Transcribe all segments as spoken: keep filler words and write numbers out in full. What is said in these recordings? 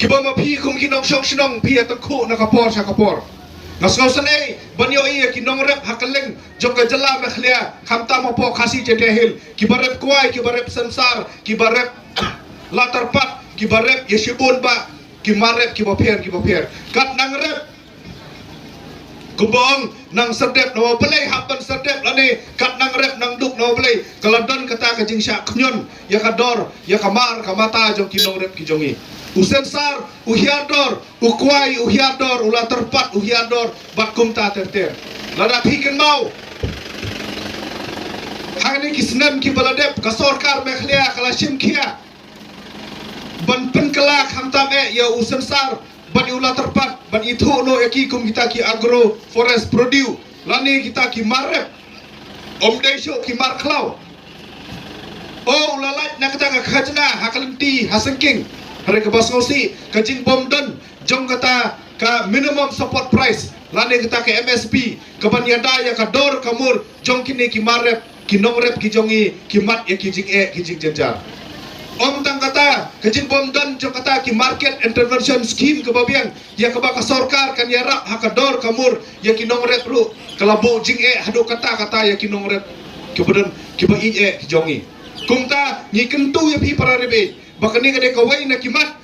Ba ma phi kum ki nongshong shnong phi ïa tyngkhuh na ka por sha ka por. Nga sngewsynei ban ïohi ïa ki nongrep ha kylleng jong ka jylla Meghalaya, khamtam hapoh Khasi Jaintia Hills, kiba rep kwai, kiba rep sensar, kiba rep la tyrpad, kiba rep ïa shibun bah ki mar rep kiba pher kiba pher. Kat nang rep, kumba ong, nang serdep na U Blei, hap ban serdep lane kat nang rep nang duk na U Blei. Ka la don kata ka jingshah khñiot ïa ka dor, ïa ka mar ka mata jong ki nongrep ki jong ngi. U sensar u hiar dor, u kwai u hiar dor, u la tyrpad u hiar dor, bad kumta ter ter. Lada phi kynmaw, hangne ki snem kiba la dep, ka sorkar Meghalaya ka la shim khia ban pynkylla khamtam eh ïa u sensar bad ïa u la tyrpad, ban ithuh noh ïa ki kum kita ki agro forest produce lane kita ki mar rep. Ym dei shuh ki mar khlaw. O, u la lait na kata ka khajna ha ka lynti ha sengking. Hynrei kaba sngewsih, ka jingbym don jong kata ka minimum support price lane kata ka M S P, kaban ïada ïa ka dor ka mur jong kine ki mar rep, ki nongrep ki jong ngi, ki mad ïa ki jingeh ki jingjynjar. Ym tang kata, ka jingbym don jong kata ki market intervention scheme kaba biang, ïa kaba ka sorkar kan ïarap ha ka dor ka mur ïa ki nongrep ruh, ka la buh jingeh haduh katta katta ïa ki nongrep kiba don, kiba ïeit eh ki jong ngi. Kumta ngi kyntu ïa phi para ri baieit ba kane ka dei kawei na ki mat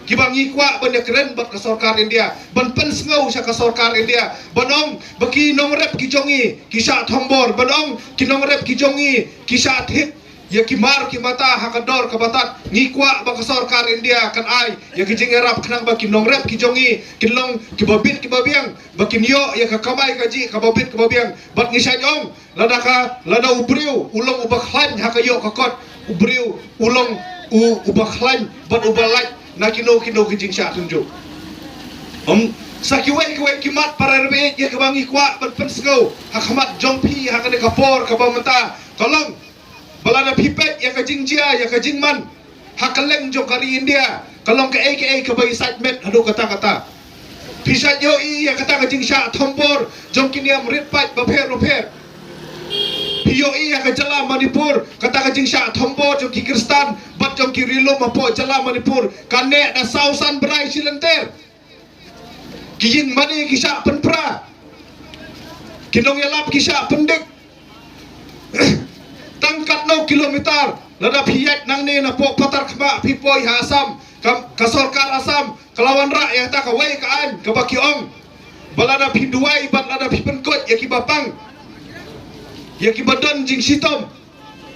kiba ngi kwah ban ïakren bad ka sorkar India, ban pynsngew sha ka sorkar India, ban ong ba ki nongrep ki jong ngi ki shah thombor, ban ong ki nongrep ki jong ngi ki shah thied ïa ki mar ki mata ha ka dor kaba tad. Ngi kwah ba ka sorkar India kan ai ïa ki jingïarap khnang ba ki nongrep ki jong ngi kin long kiba bit kiba biang, ba kin ïoh ïa ka kamai kajih kaba bit kaba biang. Bad ngi shait ong, lada ka, lada u briew u long uba khlaiñ ha ka ïoh ka kot, u briew u long u, uba khlaiñ bad uba lait na kino kino ki jingshah tynjuh. Ym, sa kiwei kiwei ki mat para ri baieit ïa kaba ngi kwah ban pynsngew ha khmat jong phi ha kane ka por kaba mynta ka long ba lada phi peit ïa ka jingjia, ïa ka jingman ha kylleng jong ka ri India, ka long kaei kaei kaba i sait met haduh katta katta. Phi shait ïohi ïa kata ka jingshah thombor jong ki niam rit paid bapher bapher. Phi ïohi ïa ka jylla Manipur, kata ka jingshah thombor jong ki Khristan bad jong ki ri lum hapoh jylla Manipur ka neh da saw san bnai shilynter. Ki ïing mane ki shah pynpra, ki nongïalap ki shah pyndik. Tang katno kilometer, lada phi ïaid nangne napoh Patharkhmah phi poi ha Assam, ka, ka sorkar Assam ka la wanrah ïa kata kawei ka aiñ kaba ki ong ba lada phi duwai bad lada phi pynkhuid ïa kiba pang, ïa kiba don jingshitom,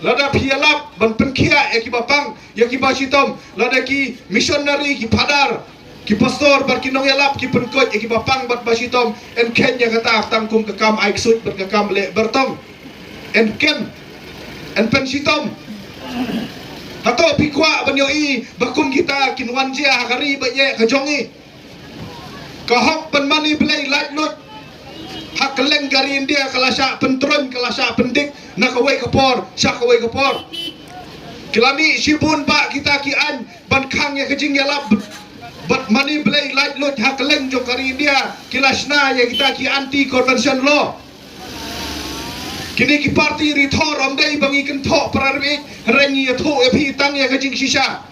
lada phi ïalap ban pynkhiah ïa kiba pang, ïa kiba shitom, lada ki missionary, ki phadar, ki pastor bad ki nongïalap ki pynkhuid ïa kiba pang bad ba shitom, yn kheiñ ïa kata tang kum ka kam ai ksuid bad ka kam leh byrtong. Yn kem, yn pynshitom. Hato phi kwah ban ïohi ba kum kita kin wan jia ha ka ri baieit ka jong ngi? Ka hok ban mane Blei laitluid ha kylleng ka ri India ka la shah pyntroiñ, ka la shah pyndik na kawei ka por sha kawei ka por. Ki la mih shibun bah kita ki aiñ ban khang ïa ka jingïalap bad mane Blei laitluid ha kylleng jong ka ri India. Ki la shna ïa kita ki anti conversion law. Kine ki party ri thor ym dei ba ngi kynthoh para ri baieit, hynrei ngi ïathuh ïa phi tang ïa ka jingshisha.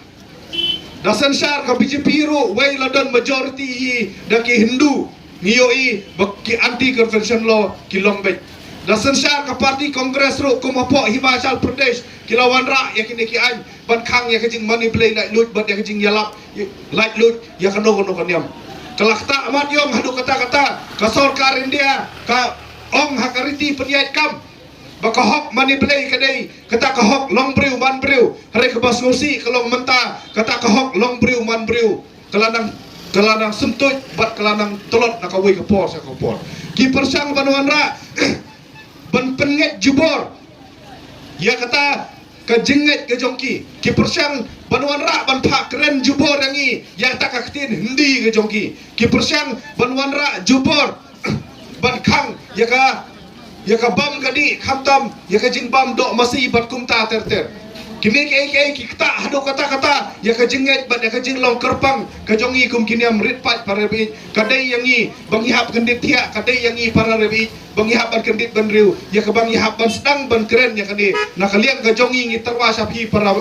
Da synshar ka B J P ruh wei la don majority hi da ki Hindu. Ngi ïohi ba ki anti conversion law ki long beit. Da synshar ka party Congress ruh kum hapoh Himachal Pradesh ki la wanrah ïa kine ki aiñ ban khang ïa ka jingmane Blei laitluid bad ïa ka jingïalap laitluid ïa kano kano ka niam. Ka la ktah mat ïong haduh katta katta, ka sorkar India ka ong ha ka riti pynïaid kam ba ka hok mane Blei ka dei kata ka hok long briew man briew. Hynrei kaba sngewsih ka long mynta kata ka hok long briew man briew ka la nang, ka la nang syntuid bad ka la nang tlot na kawei ka por sha ka por. Ki pyrshang ban wanrah ban pynngeit jubor ïa kata ka jingngeit ka jong ki. Ki pyrshang ban wanrah ban phah kren jubor ïa ngi ïa kata ka ktien Hindi ka jong ki. Ki pyrshang ban wanrah jubor ban khang ïa ka, ïa ka bam ka dih, khamtam ïa ka jingbam doh masi bad kumta ter ter. Kine kiei kiei ki ktah haduh katta katta ïa ka jingngeit bad ïa ka jinglong kyrpang ka jong ngi kum ki niam rit paid para ri baieit. Ka dei ïa ngi ba ngi hap kyndit thiah, ka dei ïa ngi para ri baieit ba ngi hap ban kyndit bynriew ïa kaba ngi hap ban sdang ban kren ïa kane. Na ka liang ka jong ngi ngi tyrwa sha phi para,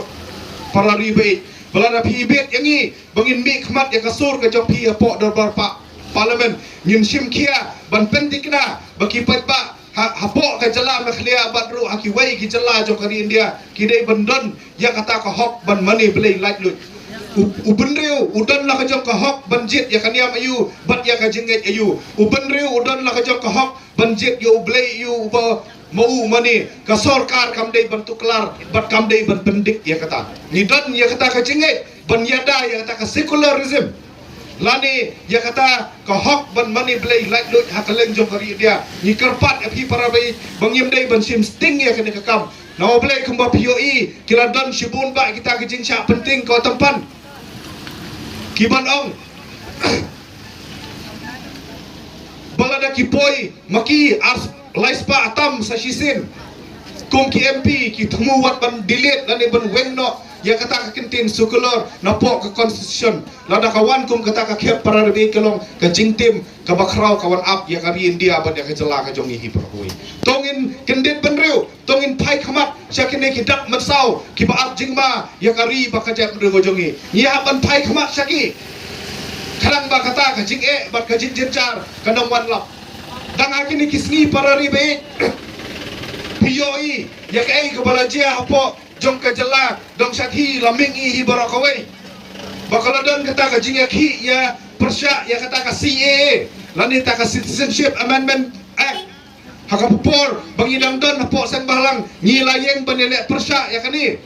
para ri baieit. Ba lada phi bit ïa ngi ba ngin mih khmat ïa ka sur ka jong phi hapoh dorbar pa-, parliament, ngin shim khia ban pynthikna ba ki paidbah ha, hapoh ka jylla Meghalaya bad ruh ha kiwei ki jylla jong ka ri India ki dei ban don ïa kata ka hok ban mane blei laitluid. U, u bynriew u don la ka jong ka hok ban jied ïa ka niam aïu bad ïa ka jingngeit aïu. U bynriew u don la ka jong ka hok ban jied ïa u blei aïu uba ma u mane. Ka sorkar kam dei ban tuklar bad kam dei ban pyndik ïa kata. Ngi don ïa kata ka jingngeit ban ïada ïa kata ka secularism lane ïa kata ka hok ban mane blei laitluid ha ka liang jong ka ri India. Ngi kyrpad ïa phi para baieit ba ngim dei ban shim sting ïa kane ka kam. Namar balei kumba phi ïohi ki la don shibun bah kita ki jingshah pynthing ka tympan. Ki ban ong ba lada ki poi ma ki ar lai spah tam sa shisien kum ki M P ki thmu wat ban delete lane ban weng noh ïa kata ka kyntien secular napoh ka constitution. Lada ka wan kum kata ka khep para ri ka long ka jingtim kaba khraw ka wan ap ïa ka ri India bad ïa ka jylla ka jong ngi hi para baieit. To ngin kyndit bynriew, to ngin phai khmat sha kine ki dak mynsaw kiba ap jingma ïa ka ri bad ka jaitbynriew ka jong ngi. Ngi hap ban phai khmat sha ki. Khnang ba kata ka jingeh bad ka jingjynjar kan ym wan lap. Dang ha kine ki sngi para ri baieit, phi ïohi ïa kaei kaba la jia hapoh jong ka jylla, dong sha ki la mih ngi hi baroh kawei. Ba ka la don kata ka jingïakhih ïa pyrshah ïa kata ka C A A lane kata ka Citizenship Amendment Act. Ha ka por ba ngi dang don hapoh seng bhalang ngi la ïeng ban ïaleh pyrshah ïa kane.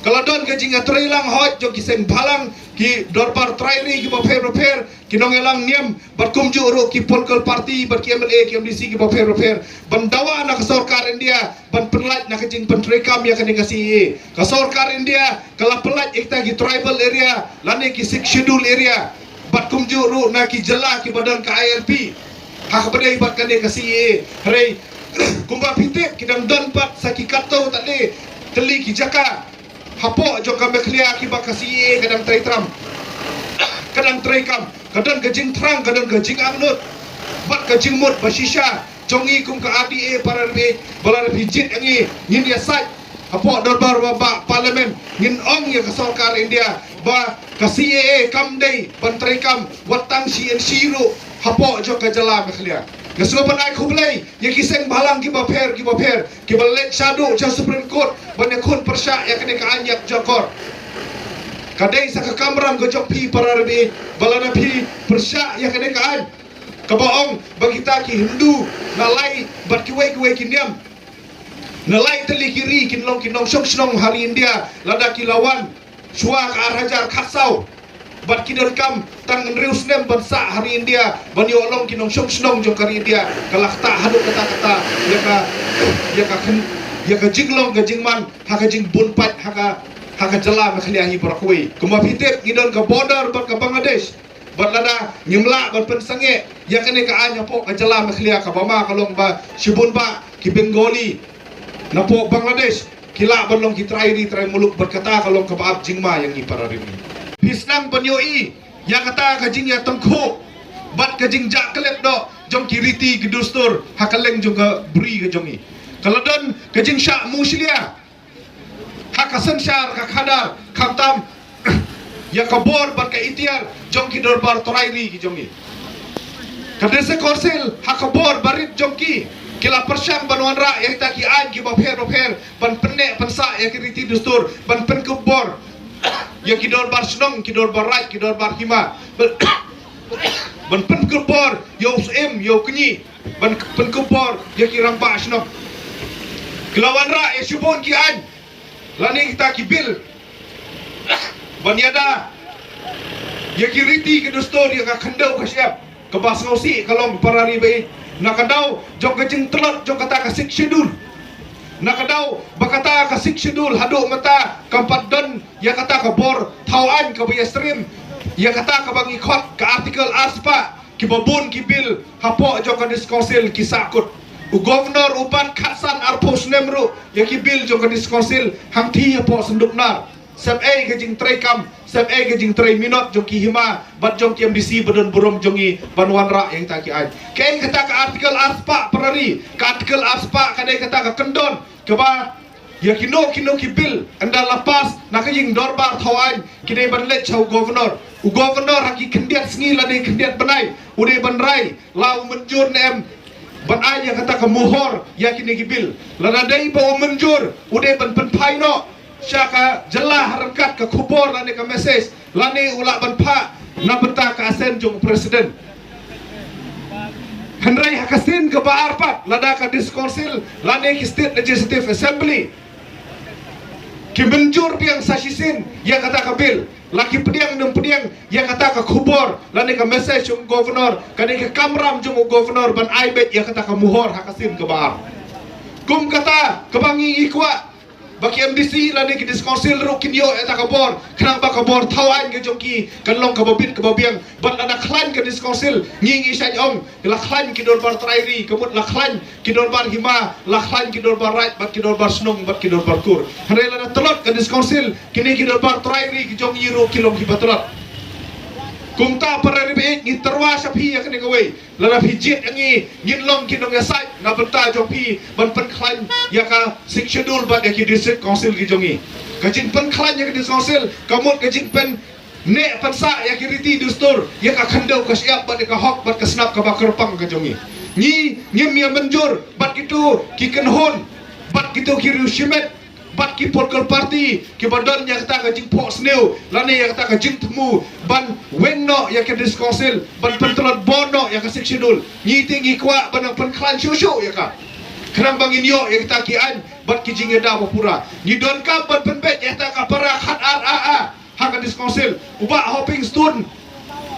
Ka la don ka jingïatreilang hoi jong ki seng bhalang, ki dorbar trai ri kiba pher bapher, ki nongïalang niam bad kumjuh ruh ki political party bad ki M L A, ki M D C kiba pher bapher ban dawa na ka sorkar India ban pynlait na ka jingpyntreikam ïa kane ka C A A. Ka sorkar India ka la pynlait ïa kita ki tribal area lane ki Sixth Schedule area bad kumjuh ruh na ki jylla kiba don ka I L P ha kaba dei bad kane ka C A A. Hynrei kumba phi tip ki dang don pat sa ki katto tylli tylli ki jaka hapoh jong ka Meghalaya kiba ka C A A ka dang treikam, ka dang treikam, ka don ka jingthrang, ka don ka jingangnud bad ka jingmut ba shisha jong ngi kum ka R D A para ri ba lada phi jied ïa ngi ngin ïasaid hapoh dorbar ba, ba parliament ngin ong ïa ka sorkar India ba ka C A A kam dei ban treikam wat tang shi inshi ruh hapoh jong ka jylla Meghalaya. Nga sngewbha ban ai khublei ïa ki seng bhalang kiba pher kiba pher kiba leit shaduh sha Supreme Court ban ïakhun pyrshah ïa kane ka aiñ ïap jakor. Ka dei sa ka kamram ka jong phi para ri ba lada phi pyrshah ïa kane ka aiñ kaba ong ba kita ki Hindu na lai bad kiwei kiwei ki niam na lai tylli ki ri kin long ki nongshong shnong ha ri India lada ki la wan shuwa ka ar hajar khatsaw. Bad ki donkam tang hynriew snem ban sah ha ri India ban ïoh long ki nongshong shnong jong ka ri India. Ka la ktah haduh katta katta ïa ka, ïa ka khen, ïa ka jinglong ka jingman ha ka jingbun paid ha ka, ha ka jylla Meghalaya hi baroh kawei. Kumba phi tip ngi don ka border bad ka Bangladesh. Bad lada ngim lah ban pynsangeh ïa kane ka aiñ hapoh ka jylla Meghalaya, kaba ma ka long ba shibun bah ki Bengali napoh Bangladesh ki lah ban long ki trai ri trai muluk bad kata ka long kaba ap jingma ïa ngi para ri. Phi sdang ban ïohi ïa kata ka jingïatyngkhuh bad ka jingjah klet doh jong ki riti ki dustur ha ka liang jong ka bri ka jong ngi. Ka la don ka jingshah mushlia ha ka synshar ka khadar khamtam ïa ka bor bad ka itiar jong ki dorbar trai ri ki jong ngi. Ka District Council ha ka bor barit jong ki ki la pyrshang ban wanrah ïa kita ki aiñ kiba pher bapher ban pynneh pynsah ïa ki riti dustur ban pynkup bor ïa ki dorbar shnong, ki dorbar raid, ki dorbar hima, ban pynkup bor ïa u syiem ïa u kñi, ban pynkup bor ïa ki rangbah shnong. Ki la wanrah ïa shibun ki aiñ lane kita ki bill ban ïada ïa ki riti ki dustur ïa ka khyndew ka shyiap kaba sngewsih ka long para ri ba ïeit. Na ka daw jong ka jingtlot jong kata ka Sixth Schedule, na ka daw ba kata ka Sixth Schedule haduh mynta kam pat don ïa kata ka bor thaw aiñ kaba ïasyriem ïa kata kaba ngi khot ka Article arspah. Kiba bun ki bill hapoh jong ka District Council ki sahkut. U Governor u bat khatsan arphew snem ruh ïa ki bill jong ka District Council hangthie hapoh synduk nar. Sep ei ka jingtreikam, sep ei ka jingtrei minot jong ki hima bad jong ki M D C ba don burom jong ngi ban wanrah ïa kita ki aiñ. Kaei kata ka Article arspah para ri? Ka Article arspah ka dei kata ka kyndon kaba Ïa kino kino ki bill ynda la pass na ka ïing dorbar thaw aiñ, ki dei ban leit sha u governor. U governor ha ki khyndiat sngi lane khyndiat bnai u dei ban rai la u mynjur ne em ban ai ïa kata ka muhor ïa kine ki bill. Lada dei ba u mynjur, u dei ban pynphai noh sha ka jylla ha ryngkat ka khubor lane ka message, lane u lah ban phah na bynta ka assent jong u president. Hynrei ha ka sien kaba ar pat, lada ka District Council lane ki State Legislative Assembly ki mynjur biang sa shisien ïa kata ka bill, la ki pdiang ne ym pdiang ïa kata ka khubor lane ka message jong u governor, ka dei ka kamram jong u governor ban ai beit ïa kata ka muhor ha ka sien kaba ar. Kum kata kaba ngi ngi kwah ba ki M D C lane ki District Council ruh kin ïoh ïa kata ka bor, khnang ba ka bor thaw aiñ ka jong ki kan long kaba bit kaba biang. Bad lada khlaiñ ka District Council, ngi ngi shait ong, la khlaiñ ki dorbar trai ri, ka mut la khlaiñ ki dorbar hima, la khlaiñ ki dorbar raid, bad ki dorbar shnong, bad ki dorbar kur. Hynrei lada tlot ka District Council, kine ki dorbar trai ri ki jong ngi ruh ki long kiba tlot. Kumta para ri baieit, ngi tyrwa sha phi ïa kane kawei. Lada phi jied ïa ngi, ngin long ki nongïasaid na bynta jong phi ban pynkhlaiñ ïa ka Sixth Schedule bad ïa ki District Council ki jong ngi. Ka jingpynkhlaiñ ïa ka District Council ka mut ka jingpynneh pynsah ïa ki riti dustur, ïa ka khyndew ka shyiap bad ïa ka hok bad ka snap kaba kyrpang ka jong ngi. Ngi ngim ïa mynjur bad kito ki kynhun, bad kito ki riew shimet, bad ki political party kiba don ïa kata ka jingphohsniew lane ïa kata ka jingthmu ban weng noh ïa ka District Council, ban pyntlot bor noh ïa ka Sixth Schedule. Ngi te ngi kwah ban nang pynkhlaiñ shuh shuh ïa ka, khnang ba ngin ïoh ïa kata ki aiñ bad ki jingïada ba pura. Ngi donkam ban pynbeit ïa kata ka para khat ar a a ha ka District Council. U Bah Hoping Stone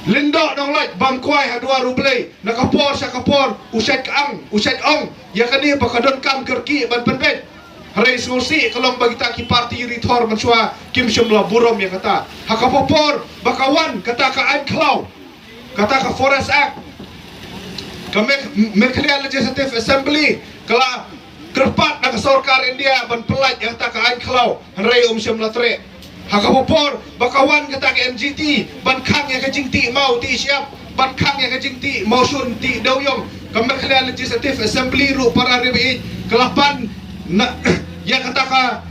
Lyngdoh Nonglait, bam kwai ha duwar U Blei, na ka por sha ka por u shait ka ang, u shait ong ïa kane ba ka donkam kyrkieh ban pynbeit. Hynrei sngewsih ka long ba kita ki party ri thor mynshuwa kim shym la burom ïa kata. Ha kaba por ba ka wan kata ka aiñ khlaw, kata ka Forest Act, ka Me-, Meghalaya Legislative Assembly ka la kyrpad na ka sorkar India ban pyllait ïa kata ka aiñ khlaw, hynrei um shym la treh. Ha kaba por ba ka wan kata ka N G T ban khang ïa ka jingtih maw tih shyiap, ban khang ïa ka jingtih mawshun tih dewïong, ka Meghalaya Legislative Assembly ruh para ri baieit ka la pan na ïa kata ka,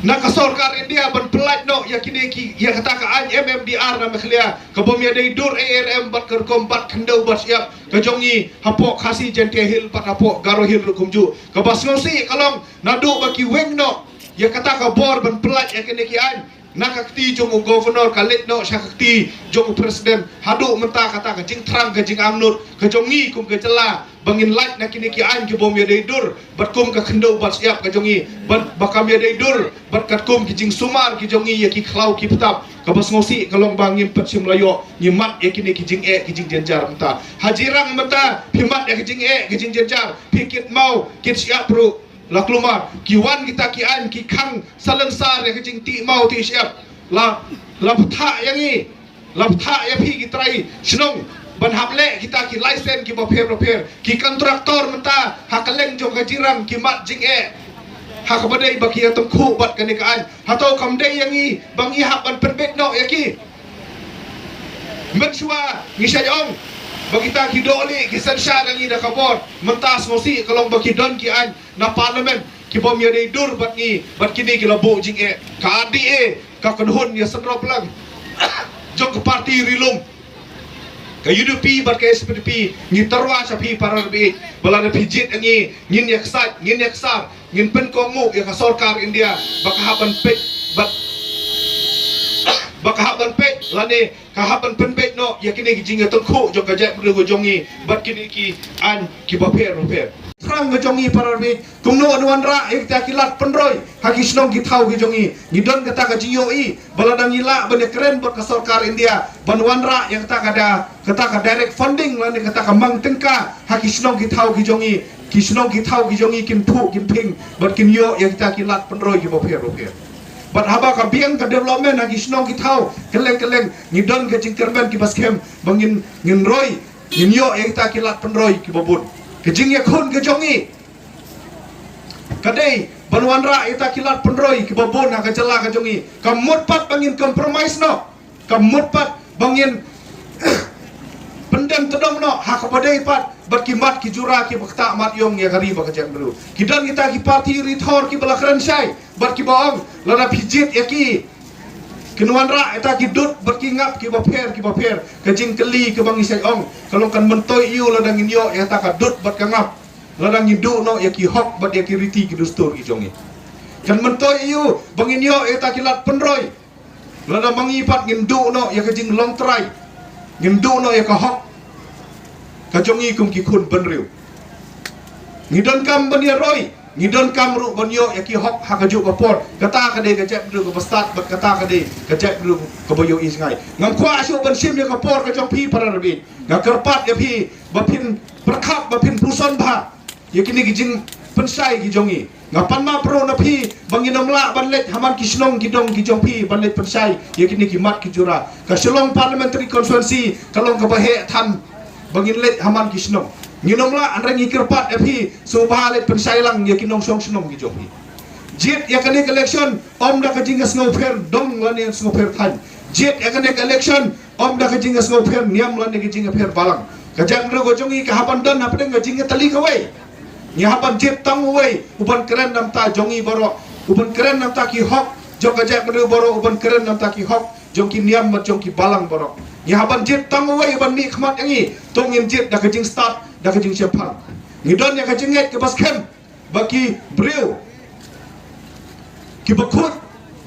na ka sorkar India ban pyllait noh ïa kine ki, ïa kata ka aiñ M M D R na Meghalaya, ka bym ïadei dur A R M bad ka rukom bat khyndew bat shyiap ka jong ngi hapoh Khasi Jaintia Hills bad hapoh Garo Hills ruh kumjuh. Kaba sngewsih ka long naduh ba ki weng noh ïa kata ka bor ban pyllait ïa kine ki aiñ na ka kti jong u governor, ka leit noh sha ka kti jong u president, haduh mynta kata ka jingthrang ka jingangnud ka jong ngi kum ka jylla ba ngin lait na kine ki aiñ ki bym ïadei dur bad kum ka khyndew bat shyiap ka jong ngi, bad ba kam ïadei dur bad katkum ki jingsumar ki jong ngi ïa ki khlaw ki btap. Kaba sngewsih ka long ba ngim pat shym la ïoh, ngi mad ïa kine ki jingeh ki jingjynjar mynta. Ha Jirang mynta phi mad ïa ki jingeh ki jingjynjar, phi kit maw kit shyiap ruh la kulmar. Ki wan kita ki aiñ ki khang salonsar ïa ka jingtih maw tih shyiap. La, la bthah ïa ngi, la bthah ïa phi ki trai shnong ban hap leh kita ki license kiba pher ba pher. Ki contractor mynta ha kylleng jong ka Jirang ki mad jingeh ha kaba dei ba ki ïa tyngkhuh bad kane ka aiñ. Hato kam dei ïa ngi ba ngi hap ban pynbeit noh ïa ki? Mynshuwa ngi shait ong ba kita ki dohlieh ki synshar ïa ngi da ka bor. Mynta sngewsih ka long ba ki don ki aiñ na Parliament ki bym ïadei dur bad ngi, bad kine ki la buh jingeh. Ka R D A ka kynhun ïa synrop lang jong ka party ri lum, ka U D P bad ka S P D P. Ngi tyrwa sha phi para ri baieit ba lada phi jied ïa ngi, ngin ïa ksat, ngin ïa ksar, ngin pynkohnguh ïa ka sorkar India ba ka hap ban peit, bad ba ka hap ban peit lane ka hap ban pynbeit noh ïa kine ki jingïatyngkhuh jong ka jaitbynriew ka jong ngi bad kine ki aiñ kiba pher ba pher. Thrang ka jong ngi para ri baieit, kumno ban wanrah ïa kita ki lad pynroi ha ki shnong ki thaw ki jong ngi? Ngi don kata ka jingïohi ba lada ngi lah ban ïakren bad ka sorkar India ban wanrah ïa kata ka da, kata ka direct funding lane kata ka mang tyngka ha ki shnong ki thaw ki jong ngi, ki shnong ki thaw ki jong ngi kin phuh kin phieng bad kin ïoh ïa kita ki lad pynroi kiba pher ba pher. Bad haba ka biang ka development ha ki shnong ki thaw kylleng kylleng, ngi don ka jingkyrmen kiba skhem ba ngin, ngin roi, ngin ïoh ïa kita ki lad pynroi kiba bun. Ka jingïakhun ka jong ngi ka dei ban wanrah ïa kita ki lad pynroi kiba bun ha ka jylla ka jong ngi. Kam mut pat ba ngin compromise noh, kam mut pat ba ngin pyndem tdong noh ha kaba dei pat bad ki mat ki jura kiba ktah mat ïong ïa ka ri bad ka jaitbynriew. Ki don kita ki parti ri thor kiba la kren shai bad kiba ong lada phi jied ïa ki, kin wanrah ïa kita ki dud bad ki ngap kiba pher kiba pher. Ka jingkylli kaba ngi shait ong ka long kan myntoi aiu lada ngin ïoh ïa kita ka dud bad ka ngap, lada ngin duh noh ïa ki hok bad ïa ki riti ki dustur ki jong ngi? Kan myntoi aiu ba ngin ïoh ïa kita ki lad pynroi lada ma ngi pat ngin duh noh ïa ka jinglong trai, ngin duh noh ïa ka hok ka jong ngi kum ki khun bynriew? Ngi donkam ban ïaroi, ngi donkam ruh ban ïoh ïa ki hok ha kajuh ka por. Kata ka dei ka jaitbynriew kaba stad bad kata ka dei ka jaitbynriew kaba ïohi jngai. Ngam kwah shuh ban shim ïa ka por ka jong phi para rebit. Nga kyrpad ïa phi ba phin pyrkhat, ba phin puson bha ïa kine ki jingpynshai ki jong ngi. Nga pan map ruh na phi ba ngin ym lah ban leit ha man ki shnong ki dong ki jong phi ban leit pynshai ïa kine ki mat ki jura. Ka Shillong Parliamentary Constituency ka long kaba heh than ba ngin leit ha man ki shnong. Ngin ym lah, hynrei ngi kyrpad ïa phi sngewbha leit pynshai lang ïa ki nongshong shnong ki jong phi. Jied ïa kane ka election ym da ka jingsngewpher dong lane sngewpher thaiñ. Jied ïa kane ka election ym da ka jingsngewpher niam lane ka jingpher balang. Ka jaitbynriew ka jong ngi ka hap ban don hapdeng ka jingïatylli kawei. Ngi hap ban jied tang uwei uban kren na bynta jong ngi baroh, uban kren na bynta ki hok jong ka jaitbynriew baroh, uban kren na bynta ki hok jong ki niam bad jong ki balang baroh. Ngi hap ban jied tang uwei uban mihkhmat ïa ngi. To ngin jied da ka jingstad, da ka jingshemphang. Ngi don ïa ka jingngeit kaba skhem ba ki briew kiba khuid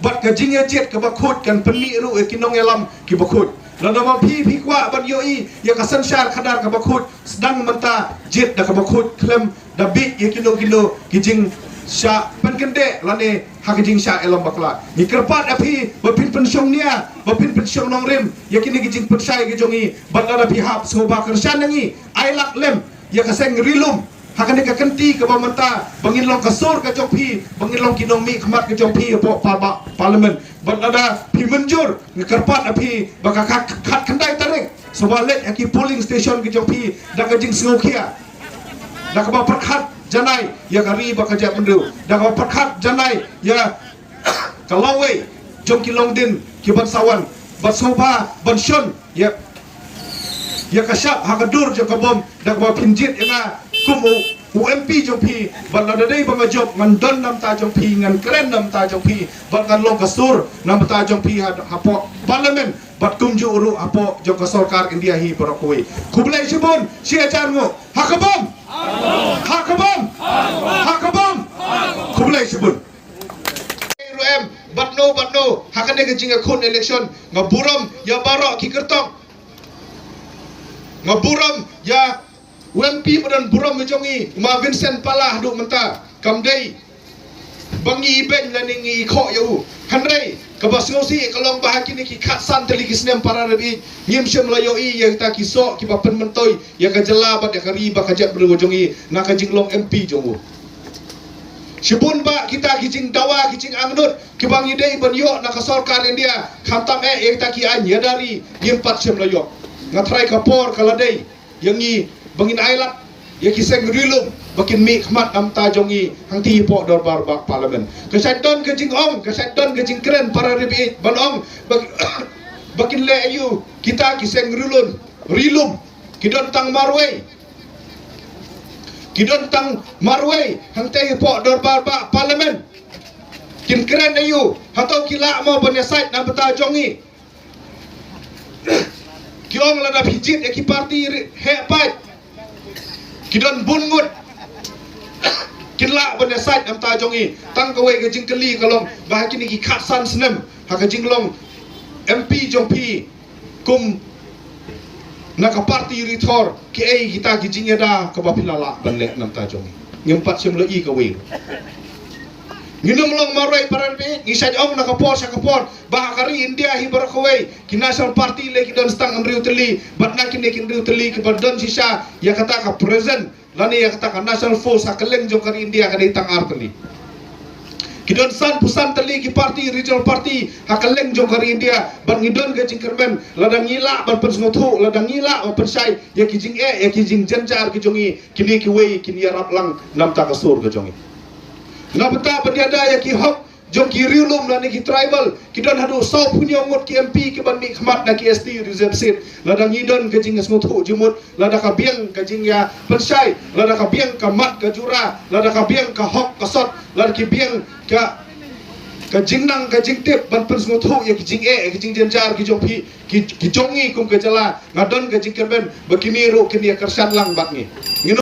bad ka jingïajied kaba khuid kan pynmih ruh ïa ki nongïalam kiba khuid. Lada ma phi phi kwah ban ïohi ïa ka synshar khadar kaba khuid, sdang mynta jied da kaba khuid khlem da bieit ïa kino kino ki jingshah pynkyndeh lane ha ka jingshah ïalam bakla. Ngi kyrpad ïa phi ba phin pynshong nia, ba phin pynshong nongrim ïa kine ki jingpynshai ki jong ngi. Bad lada phi hap, sngewbha kyrshan ïa ngi, ai lad lem ïa ka seng Ri Lum ha kane ka kynti kaba mynta, ba ngin long ka sur ka jong phi, ba ngin long ki nongmihkhmat ka jong phi hapoh pa-, ba-, parliament. Bad lada phi mynjur, nga kyrpad ïa phi ba ka khat, khatkhyndai tarik sngewbha leit ha ki polling station ka jong phi da ka jingsngewkhia, da kaba pyrkhat janai ïa ka ri bad ka jaitbynriew, da kaba pyrkhat janai ïa ka lawei jong ki longdien kiban sa wan, bad sngewbha ban shon ïa, ïa ka shap ha ka dur jong ka bom da kaba phin jied ïa nga kum u, u M P jong phi. Bad lada dei ba nga jop, ngan don na bynta jong phi, ngan kren na bynta jong phi, bad ngan long ka sur na bynta jong phi ha, hapoh parliament bad kumjuh ruh hapoh jong ka sorkar India hi baroh kawei. Khublei shibun, shi hajar nguh. Ha ka bom! Ha ka bom! Ha ka bom! Khublei shibun. Ruh em, bad no, bad no ha kane ka jingïakhun election, nga burom ïa baroh ki kyrtong. Nga burom ïa u M P ba don burom ïa jong ngi, u ma Vincent Pala, haduh mynta kam dei ba ngi ibeiñ lane ngi ikhoh ïa u. Hynrei kaba sngewsih ka long ba ha kine ki khatsan tylli ki snem para rebit, ngim shym la ïohi ïa kita ki soh kiba pynmyntoi ïa ka jylla bad ïa ka ri bad ka jaitbynriew jong ngi na ka jinglong M P jong u. Shibun bah kita ki jingdawa, ki jingangnud kiba ngi dei ban ïoh na ka sorkar India, khamtam eh ïa kita ki aiñ ïada ri, ngim pat shym la ïoh. Nga tharai ka por ka la dei ïa ngi ba ngin ailad ïa ki seng Ri Lum ba kin mihkhmat na bynta jong ngi hangtei hapoh dorbar ba parliament. Ka shait don ka jingong, ka shait don ka jingkren para rebit ban ong ba, ba kin leh aiu kita ki seng Ri Lum, Ri Lum. Ki don tang marwei, ki don tang marwei hangtei hapoh dorbar ba parliament. Kin kren aiu? Hato ki lah mo ban ïasaid na bynta jong ngi? Ki ong lada phi jied ïa ki parti ri-, heh paid, ki don bun ngut, kin lah ban ïasaid na bynta jong ngi? Tang kawei ka jingkylli ka long ba ha kine ki khatsan snem ha ka jinglong M P jong phi kum na ka parti Ri Thor, kiei kita ki jingïada kaba phi la lah ban leh na bynta jong ngi? Ngim pat shym la i kawei. Ngin ym long marwei para rebit. Ngi shait ong na ka por sha ka por ba ha ka ri India hi baroh kawei ki national party lei ki don tang hynriew tylli, bad na kine ki hynriew tylli kiba don shisha ïa kata ka present lane ïa kata ka national force ha kylleng jong ka ri India ka dei tang ar tylli. Ki don sanphew san tylli ki party, regional party ha kylleng jong ka ri India. Bad ngi don ka jingkyrmen, lada ngi lah ban pynsngewthuh, lada ngi lah ban pynshai ïa ki jingeh, ïa ki jingjynjar ki jong ngi, kine kiwei kin ïarap lang na bynta ka sur ka jong ngi. Na bynta ban ïada ïa ki hok jong ki riewlum lane ki tribal, ki don haduh saw phew ngut ki M P ki ban mih khmat na ki S T reserve seat. Lada ngi don ka jingsngewthuh jingmut, lada ka biang ka jingïapynshai, lada ka biang ka mat ka jura, lada ka biang ka hok ka sot, lada ki biang ka ka jingnang ka jingtip ban pynsngewthuh ïa ki jingeh, ïa ki jingjynjar ki jong phi, ki, ki jong ngi kum ka jylla, nga don ka jingkyrmen ba kine ruh kin ïa kyrshan lang bad ngi. Ngi